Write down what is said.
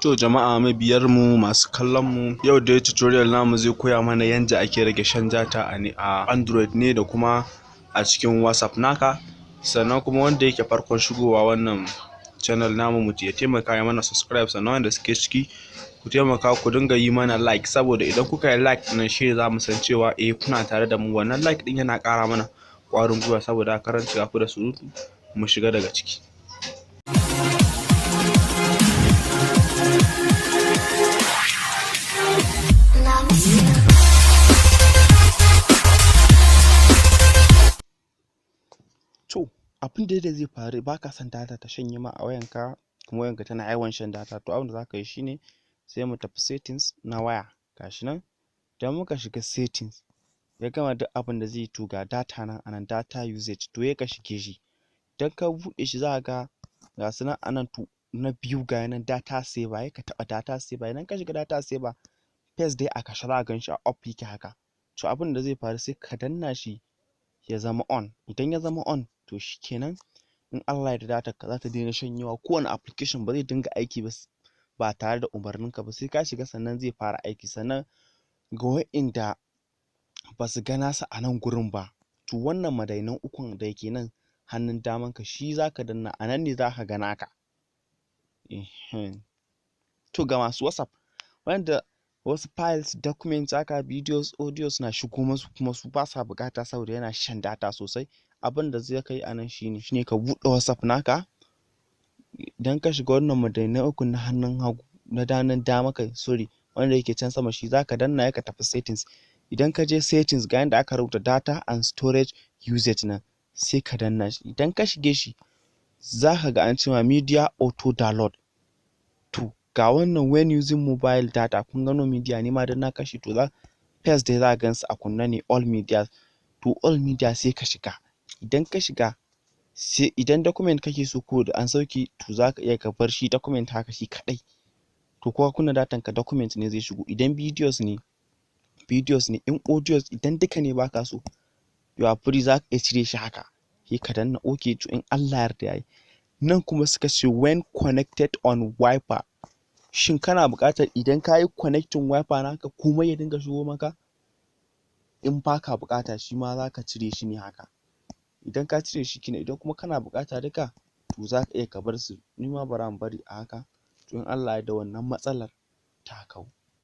To jama'a mabiyar mu masu kallon mu, yau dai tutorial namu zai koya mana yanda ake rage shan data a Android ne da kuma a cikin WhatsApp naka. Sannan kuma wanda yake farkon shigowa wannan channel namu mu ya taimaka ya mana subscribe, sannan wanda suke ciki ku taimaka ku dinga yi mana like, saboda idan kuka yi like nan shi za mu san cewa eh kuna tare da mu. Wannan like din yana ƙara mana ƙwarin gwiwa, saboda karanci ku da surutu mu shiga daga ciki. To abin da zai faru, baka son data ta shanye ma a wayanka, kuma wayanka tana yawan shan data. To abin da zaka yi shine sai mu tafi settings na waya, gashi nan. Idan muka shiga settings, ya gama duk abin da zai yi, to ga data nan anan, data usage, to ya ka shige shi. Idan ka buɗe shi, za ka ga ga su nan anan. To na biyu ga nan data saver, ya ka taɓa data saver. Idan ka shiga data saver, first dai a kashe za ka gan shi, a off yake haka. To abin da zai faru, sai ka danna shi ya zama on. Idan ya zama on, to shikenan, in Allah ya yarda datar ka za ta daina shanyewa. Kowane application ba zai dinga aiki ba ba tare da umarninka ba, sai ka shiga sannan zai fara aiki. Sannan ga wa'inda ba su ga nasu a nan gurin ba, to wannan madainan ukun da yake nan hannun daman ka shi za ka danna, a nan ne za ka ga naka. To ga masu WhatsApp, wanda wasu files, documents haka, videos, audios na shigo masu kuma su ba sa buƙata saboda yana shan data sosai, abin da zai kai a nan shine ka buɗe WhatsApp naka. Idan ka shiga wannan madainan ukun na hannun hagu, na danan dama kai, sorry, wanda yake can sama, shi zaka danna, ya ka tafi settings. Idan ka je settings, ga yanda aka rubuta data and storage usage nan, sai ka danna shi. Idan ka shige shi, zaka ga an ce ma media auto download. To ga wannan when using mobile data, kun gano media ne ma dan na kashe. To za first dai za ka gansu a kunne ne, all media. To all media sai ka shiga. Idan ka shiga, sai idan document kake so ko da an sauke, to za ka iya ka bar shi document haka shi kaɗai. To ko ka kunna datan ka, document ne zai shigo. Idan videos ne, videos ne. In audios, idan duka ne baka so, you are free, za ka iya cire shi haka, sai ka danna okay. To in Allah ya yarda yayi. Nan kuma suka ce when connected on Wi-Fi. Shin kana buƙatar idan ka yi connecting Wi-Fi naka komai ya dinga shigo maka? In baka buƙata, shi ma za ka cire shi ne haka. Idan ka cire shi kenan. Idan kuma kana buƙata duka, to za ka iya ka bar su. Ni ma bara in bari a haka. To in Allah ya yarda wannan matsalar ta kau.